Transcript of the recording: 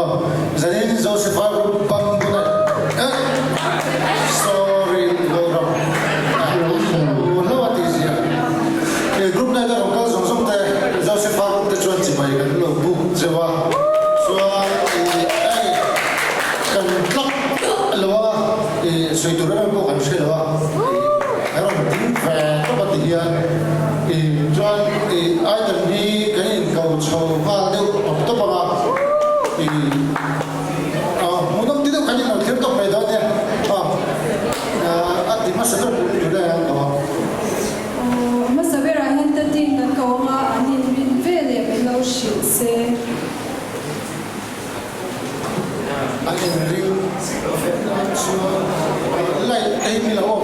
Aw, zanin Josepha group bang bula eh sorry Goram a hlo a tih zia. He group night a rawn kal zawng zawng te Josepha group te chuan chibai kan lo buk zeuh a, chuan ih hei kan tlak lo a, ih sawi tur em em pawh kan hre lo a, ih a rawn ding ve tawp a ti hian ih chuan ih item hi kan inko chho nghal deuh tawp tawp ang a, ih hmuhnawm ti deuh kan inlo thlir tawp mai dawn nia, a ti hmasa ber tur tur e an ko a. Aw, hmasa berah hian Tatin kan ko ang a, an inrin ve leh min lo hrilh se. An inring chuan light te hi min lo off.